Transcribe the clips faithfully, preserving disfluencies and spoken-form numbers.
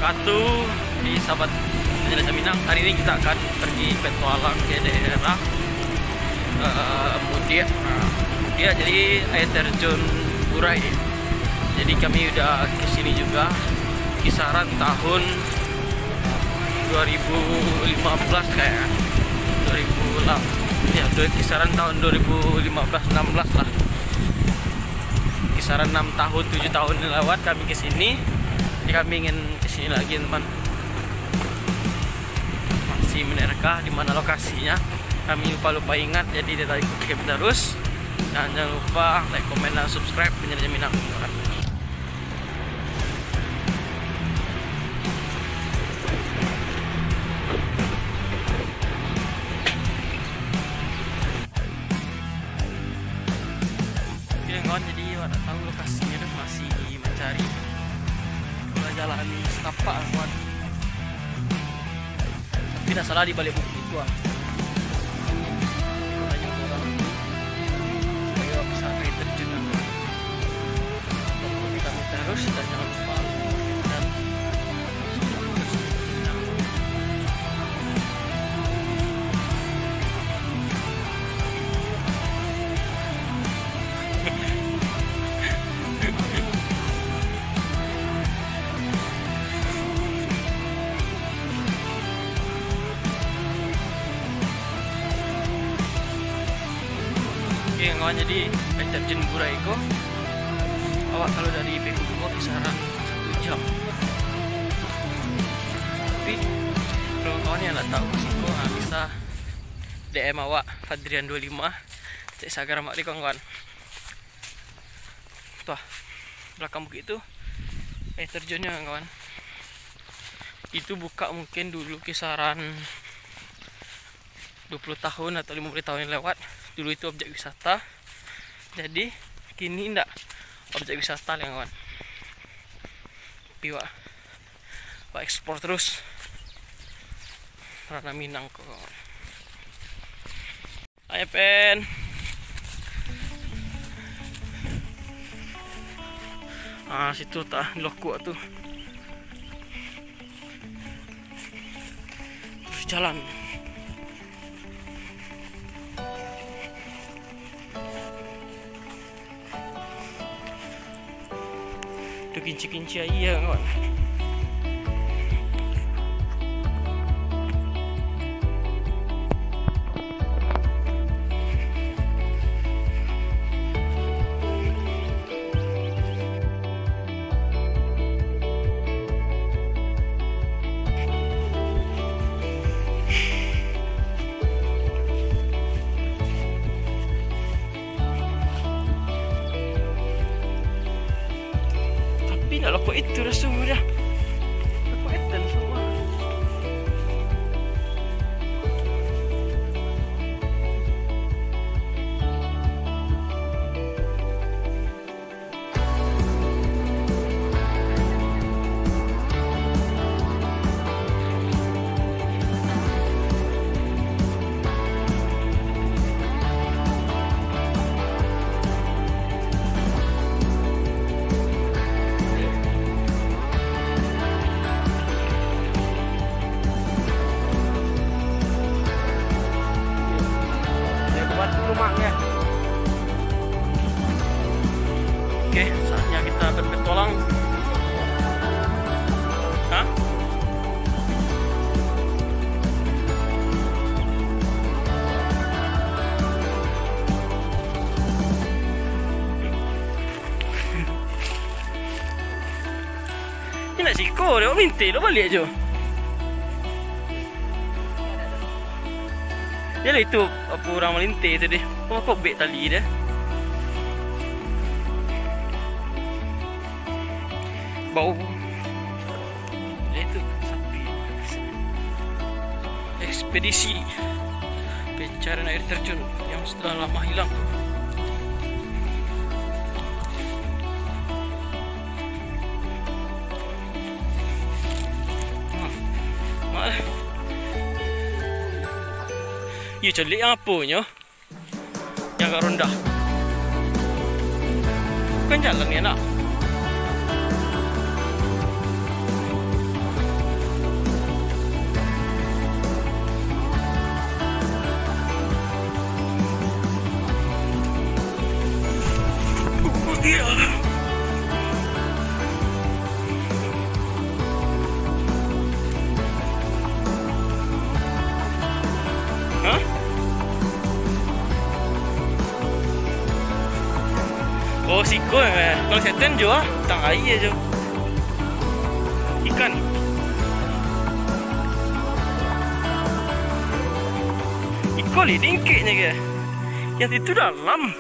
Satu di sahabat penjelajah Minang. Hari ini kita akan pergi petualang ke daerah eh, Mudiak. Nah, Mudiak jadi air terjun Burai. Jadi kami udah ke sini juga kisaran tahun dua ribu lima belas kayaknya. Dua ribu enam. Ya, dua- kisaran tahun dua ribu lima belas enam belas lah. Kisaran enam tahun, tujuh tahun yang lewat kami ke sini. Jadi kami ingin ke sini lagi, teman. Masih menerka di mana lokasinya. Kami lupa-lupa ingat, jadi tetap ikuti kami terus. Dan jangan lupa like, komen, dan subscribe Penjelajah Minang. Oke, kawan, jadi awak tak tahu lokasinya tu, masih mencari. Kalau jalan setapak, kawan. Tapi dah salah di balik bukit tu, ah. Tanya orang. Ayo, ke sana, terjun lah. Kami terus dan jangan lupa. Dan Oke, kawan, jadi air terjun Burai ko, awak kalau dari Payakumbuh kisaran satu jam. Tapi kalau kawan yang nak tahu siko, ah, bisa D M awak, Fadrian dua lima, cek Instagram awak di, kawan-kawan. Tuh, belakang bukit tu air terjunnya, kawan. Itu buka mungkin dulu kisaran dua puluh tahun atau lima puluh tahun yang lewat. Dulu itu objek wisata. Jadi kini ndak objek wisata lagi, kawan. Tapi wak, wak explore terus Ranah Minang ko, kawan. Ayo, Pen. Ah, situ tak lokok tu. Terus jalan. Tu kinci-kinci aia, kawan. Tapi nak lokok itu raso dah. Lokok itu raso. Oke, saatnya kita berpetualang. Hah? Ni nak siko, dia minta lo balik je. Yalah itu, apa orang malinteh tadi. Apa kau bek tali dia? Bau. Yalah itu, sapi. Ekspedisi pencarian air terjun yang sudah lama hilang. Malah. Iyo, caliak yang aponyo? Yang agak rondah. Bukan jalan ni, anak. Iko, eh, kalau setan jo, ah, tang aia jo. Ikan. Iko li dingkeknyo ke. Yang itu dalam.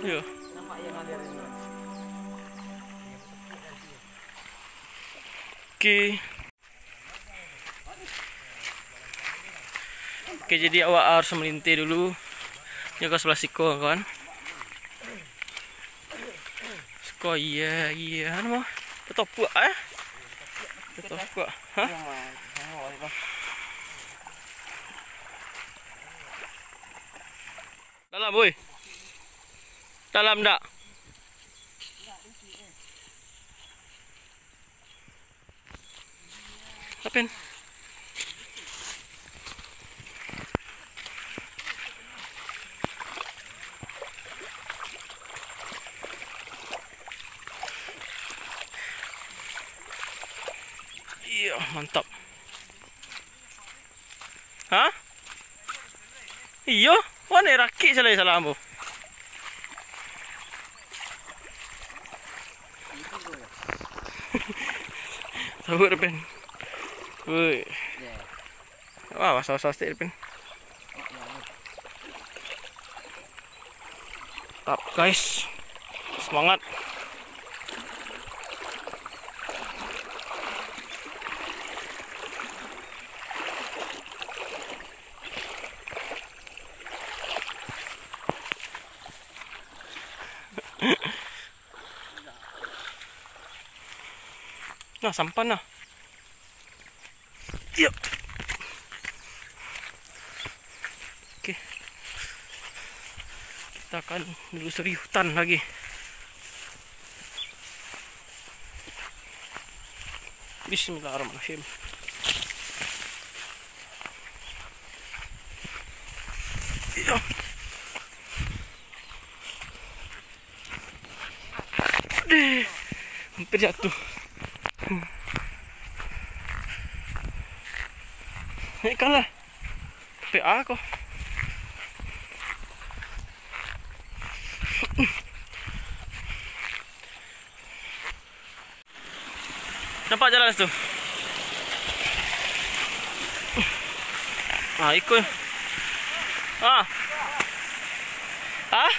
Iyo. Oke. Oke, jadi awak harus malinteh dulu. Nyo ka sabalah siko, kawan. Siko, iyo, iyo, anu mah. Tatopuak, eh? Tatopuak. Hah? Dalam, boy. Dalam dak? Apin. Iyo, mantap. Hah? Iyo, wane rakik salai salah ambo. Sabut, Pen. Woi. Wah, wasah-wasah stik, Pen. Tap, guys. Semangat. Nah, sampan nah. Iyo. Oke. Kita akan menelusuri hutan lagi. Bismillahirrahmanirrahim. Iyo. Deh, hampir jatuh. Naikkanlah. P A ko. Nampak jalan situ? Ah, ikut. Ah. Ah?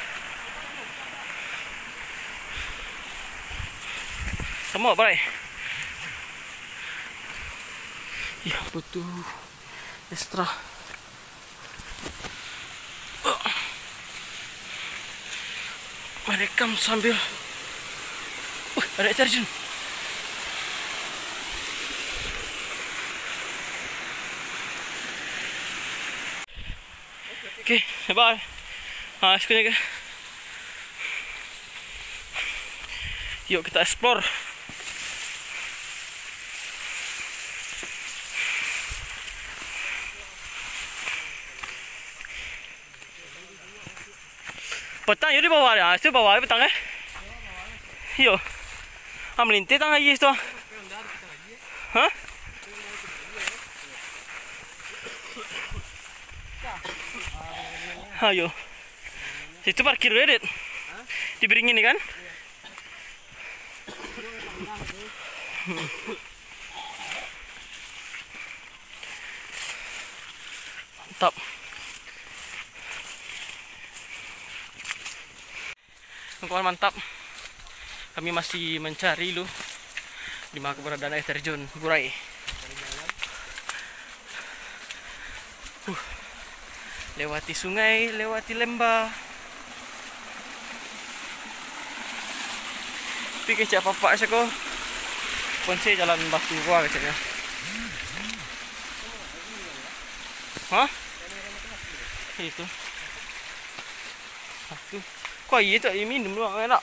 Semua, bray. Ya, butuh extra. Merekam sambil, uh, ada air terjun. Oke, bye. Ah, sekian aja. Yuk kita explore. Petang yo di bawah, ah, itu bawah petang, eh. Iyo. Ah, melintih tang aia situ, ah. Hah? Ayo. Situ parkir dulu, Dit. Di beringin ni kan? Mantap. Kawan, mantap. Kami masih mencari lu di mana keberadaan air terjun Burai. Uh. Lewati sungai, lewati lembah. Tapi kecek papak siko. Ponse jalan batu gua keceknya. Hah? Itu. Satu. Kok iya tu, air minum doang, enak.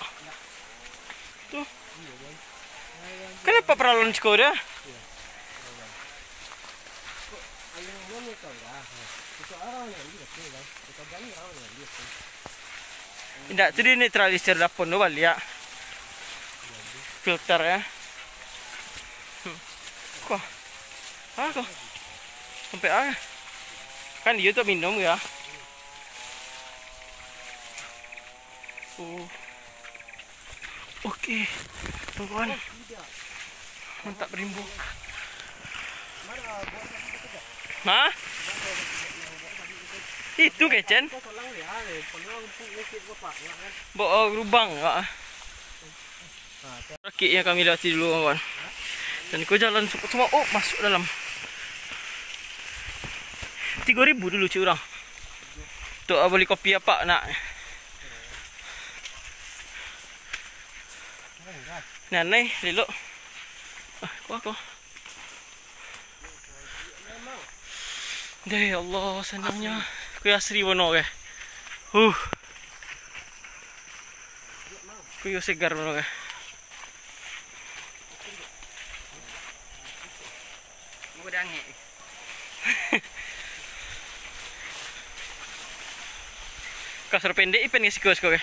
Tu. Kenapa peralon ciko dia? Indak, tu dia netralisir dapon tu baliak. Filter ya. Hmm. Kuah. Ah, ko. Sampai ah. Kan dia tu minum ya. Oh. Oke, kawan-kawan. Mantap berimbun. Hah? Itu kecen. Bawa lubang, Pak. Rakik yang kami lewati dulu, kawan. Dan ko jalan sumpek-sumpek, oh, masuk dalam. Tigo ribu dulu cik urang. Tuk, ah, beli kopi apak nak. Nah, nai, lelok. Ah, ko, ko. Deh, ya Allah, sanangnyo. Kuih asri bono ke. Huh. Kuih segar bono ke. Kasur pendek ipen ka siko, siko ke?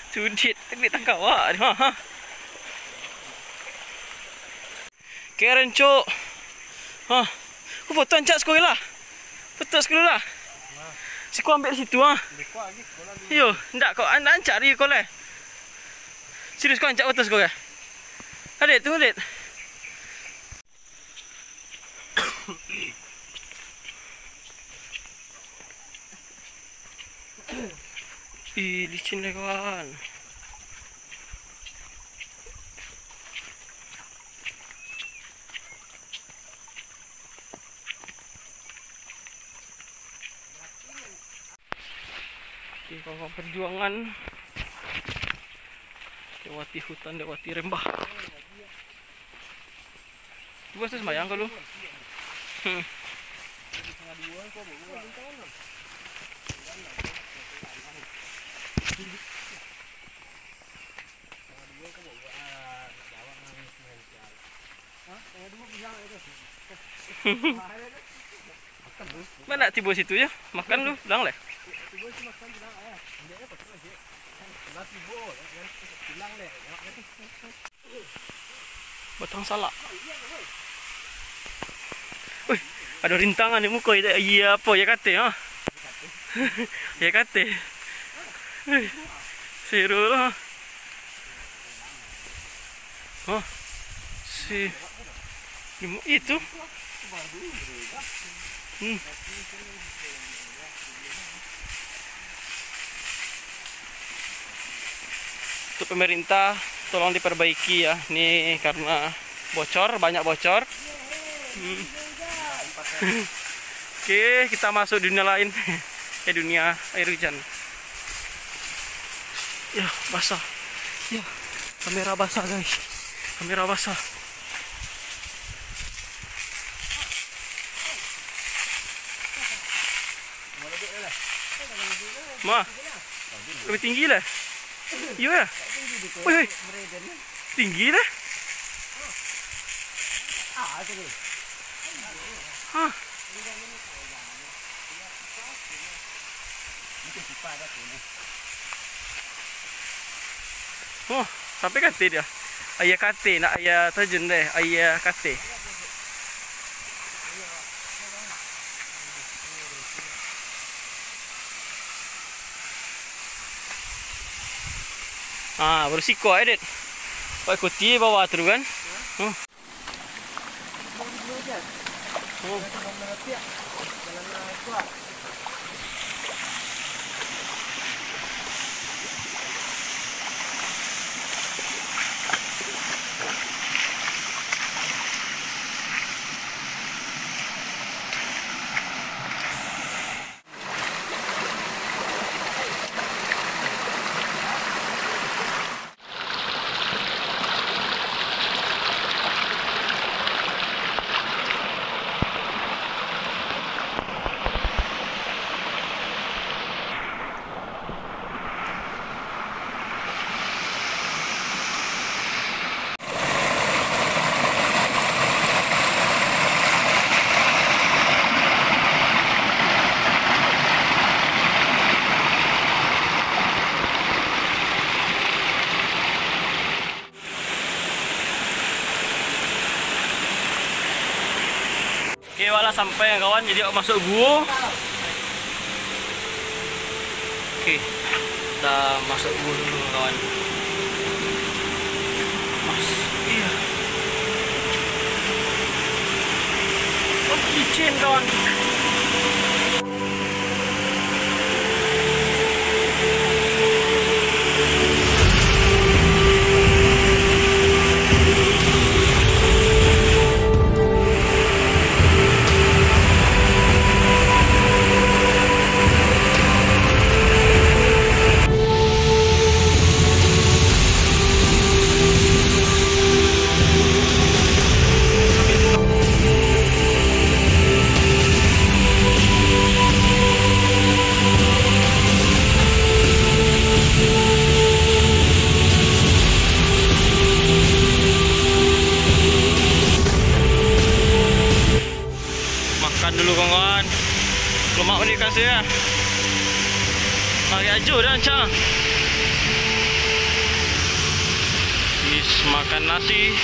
Cudit, tapi tangkap awak. Ha, ha. Keren, cok. Ha. Ku foto ancak siko lah. Foto siko lah. Siko ambiak di situ, ha. Iyo, ndak kok, an-, ancak di ko leh. Serius, ko ancak foto siko ke? Adit, tunggu, Dit. Ih, licin deh, kawan. Oke, kawan-kawan perjuangan. Lewati hutan, lewati rembah. Coba saya sembayang kalau. Hmm. Mana tibo situ ya? Makan lu, pulang leh. Batang salak. Wih, ado rintangan di muko, iya, iya apo, iya kate, ha? Iya kate. Wih, seru lah. Hah? Si, itu. Hmm. Untuk pemerintah, tolong diperbaiki ya. Ini karena bocor, banyak bocor. Hmm. Oke, kita masuk dunia lain. Eh, dunia air hujan. Ya, basah. Ya, kamera basah, guys. Kamera basah. Ma, lebih tinggi lah. Iyo lah. Wih, wih. Tinggi lah. Hah. Oh, sampai kate dia. Aia kate, nak aia tajun deh, aia kate. Ah, baru siko ai, Dit. Kau ikuti bawah tu kan. Hmm. Lah sampai, kawan, jadi awak masuk gua. Oke, kita masuk gua dulu, kawan. Mas, iya. Oh, licin, kawan. Makan dulu, kawan-kawan. Lemak bana kasih ya. Lari ajo dah, ancak. Is, makan nasi.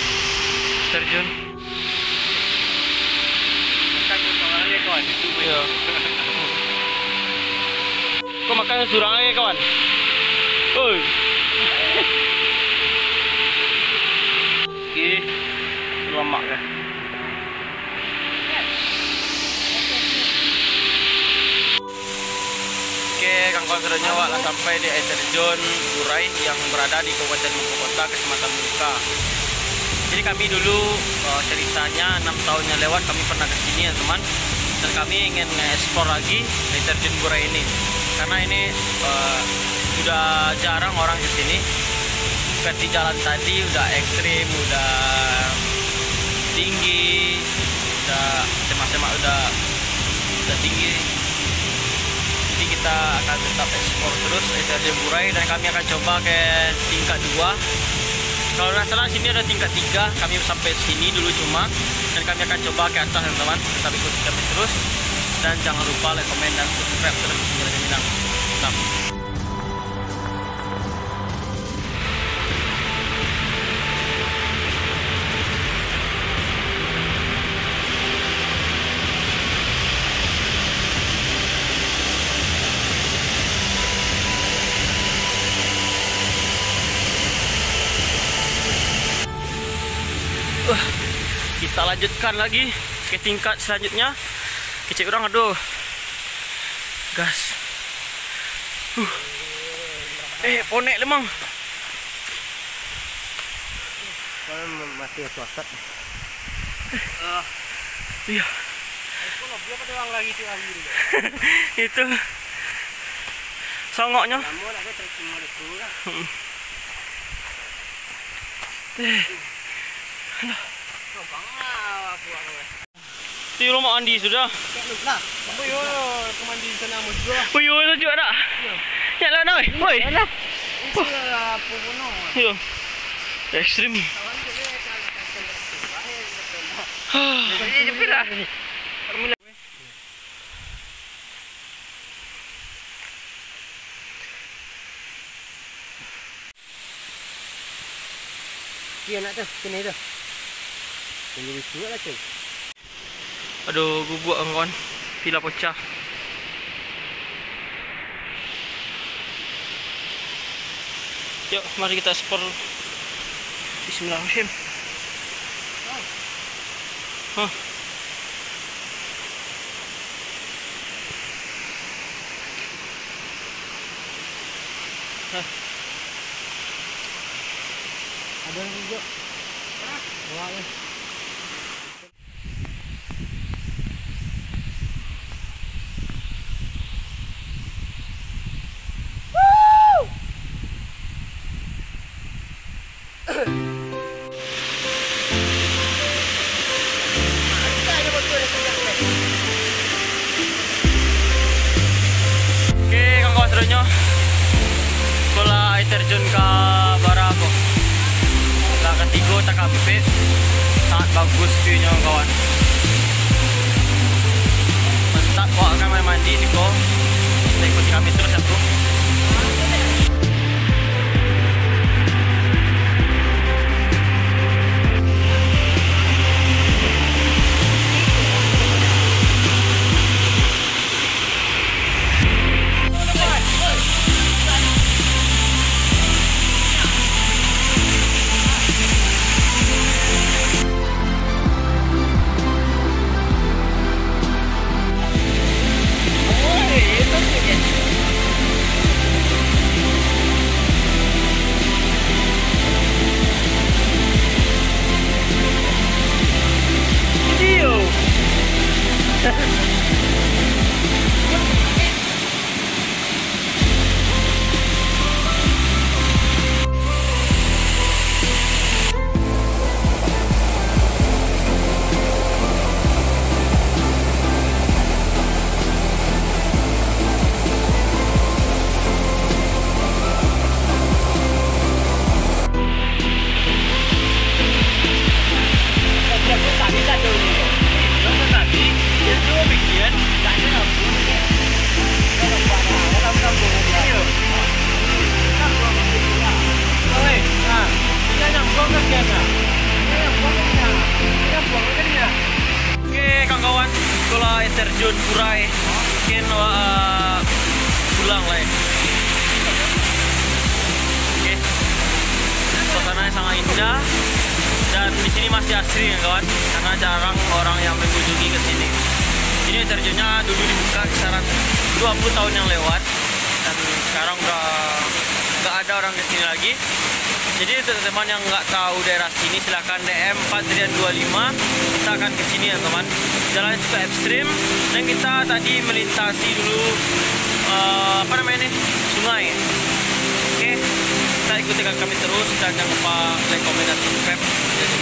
Terjun. Makan tu kawan, kawan. Iya. Kau makan surang aja, kawan. Oi. Oke. Lemak ya. Oke, kawan-kawan, sadonyo, awak lah sampai di air terjun Burai yang berada di Kabupaten Mangkok Kota, Kecamatan Muluka. Jadi kami dulu, eh, ceritanya enam tahun yang lewat kami pernah ke sini ya, teman. Dan kami ingin nge-explore lagi air terjun Burai ini. Karena ini, eh, sudah jarang orang ke sini. Seperti jalan tadi udah ekstrim, udah tinggi, udah semak-semak, udah, udah tinggi. Jadi kita akan tetap explore terus air terjun Burai dan kami akan coba ke tingkat dua. Kalau nggak salah sini ada tingkat tiga, kami sampai sini dulu cuma, dan kami akan coba ke atas, teman-teman. Tetap ikuti kami terus dan jangan lupa like, komen, dan subscribe terus channel Minang. Mantap. Uh, kita lanjutkan lagi ke tingkat selanjutnya. Kecek urang, aduh. Gas. Uh. Eh, ponek lemang. Kan masih suasat. Iya. Itu. Songoknyo. Lama nak dia trekking model tu lah. Mm-mm. Eh. Alah. Kau bangau aku, aku, eh. Ti rumah mandi sudah. Nah, ambo yo, aku mandi di sana, ambo sudah. Oh, yo, sajuk dak? Yo. Nyak lah, nah, weh. Woi. Yalah. Itu lah, apa pun, no. Yo. Ekstrim. Kawan tu dia, kawan, kawan, kawan, kawan. Jadi, dia pilih. Kira nak tu, sini tu. Sini tu lah tu. Aduh, guguak, kawan-kawan. Pila pocah. Yuk, mari kita explore. Bismillahirrahmanirrahim. Hah. Hah. Ada yang hijau. Bawa ni. Oke, kawan-kawan, sadonyo. Itulah air terjun ka bara ko. Lah katigo takampek. Sangat bagus view-nyo, kawan. Mantap, awak akan mandi di ko. Kita ikuti kami terus, ya, bro. Don Kurai, mungkin awak, uh, pulang lah ya. Oke. Suasananya sangat indah dan di sini masih asri ya kawan, karena jarang orang yang mengunjungi ke sini. Ini air terjunnya dulu dibuka kisaran dua puluh tahun yang lewat dan sekarang udah nggak ada orang ke sini lagi. Jadi untuk teman-teman yang nggak tahu daerah sini, silahkan D M Fadrian dua lima. Kita akan ke sini ya teman. Jalannya cukup ekstrim dan kita tadi melintasi dulu, eh, apa namanya nih, sungai. Oke, kita ikuti kami terus dan jangan lupa like, komen, dan subscribe. Jadi,